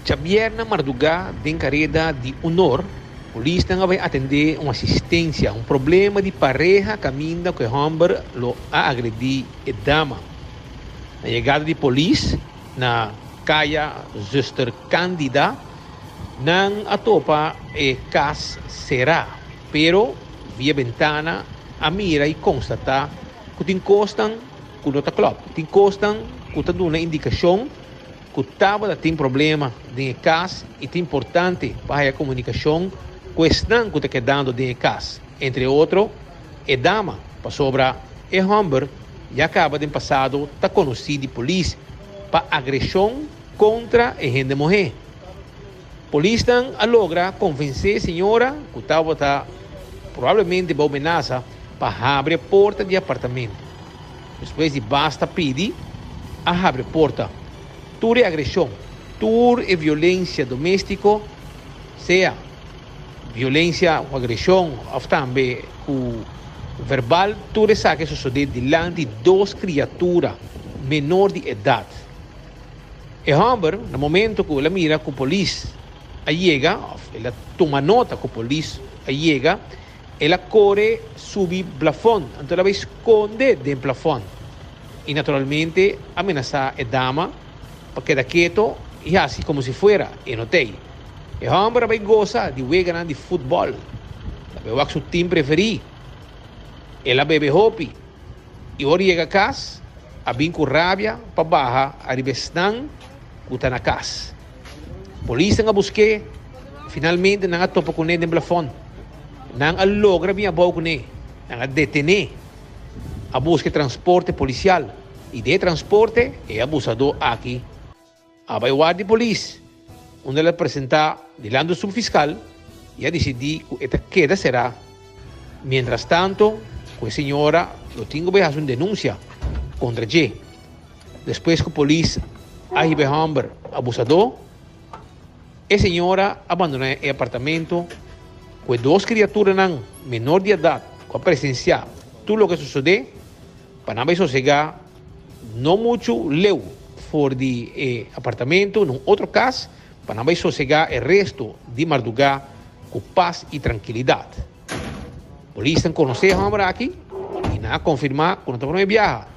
Djabièrnè mardugá den kareda di Unor, polisnan a bai atendé un asistensia, un problema di pareha kaminda ku e hòmber lo a agredí e dama. Na yegada di polis na Kaya Zuster Candida, nan a topa e kas será, pero via bentana a mira i konstatá ku tin kosnan ku no ta klòp, tin kosnan ku ta duna indikashon ku tabata tin problema den e kas i ta importante pa haya komunikashon ku esnan ku ta kedando den e kas, entre otro e dama, pasobra e hòmber ya kaba den pasado ta konosí di polis pa agreshon kontra e hende muhé. Polisnan a logra konvensé e señora ku tabata probablemente bou menasa pa habri e porta di e apartamento. Despues di basta pidi, a habri porta. Tur e agreshon, tur e violensia doméstiko, sea violensia ku agreshon òf tambe ku verbal, tur esaki a sosodé dilanti dos kriatura menor di edat. E hòmber, na momento ku el a mira ku polis a yega òf el a tuma nota ku polis a yega, El a kore subi blafòn, anto el a bai skonde den plafòn i naturalmente a menasá e dama pa keda keto i hasi komo si fuera e no t'ei. E hòmber a bai gosa di weganan di futbòl, el a bai wak su tim preferí, el a bebe hopi i ora yega kas a bin ku rabia pa baha ariba esnan ku ta na kas. Polisnan a busk'é, finalmente nan a topa kuné den blafòn. Nan a logra bin abou kuné, nan a detené. A buska e transporte polisial i den e transporte e abusadó aki a bai warda di polis, unda el a presentá dilanti un subfiskal i a disidí ku e ta keda será. Mientrastanto ku e señora lo tin ku bai hasi un denunsia kontra dje. Despues ku polis a hiba e hòmber abusadó, e señora a bandoná e apartamento ku e dos kriaturanan menor di edat ku a presensiá tur loke a sosodé pa nan bai sosegá no muchu leu for di e apartamento na un otro kas pa nan bai sosegá e resto di mardugá ku pas i trankilidat. Polisnan konosé e hòmber aki i nan a konfirmá ku no ta promé biaha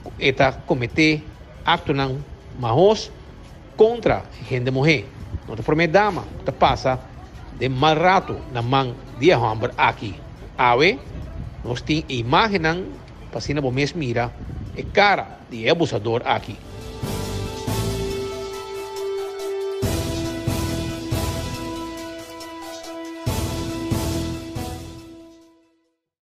ku e ta kometé aktonan mahos kontra hende muhé. No ta promé dama ku ta pasa den mal ratu na man di e hòmber aki. Awe nos tin e imágennan pa asina bo mes mira e kara di e abusador aki.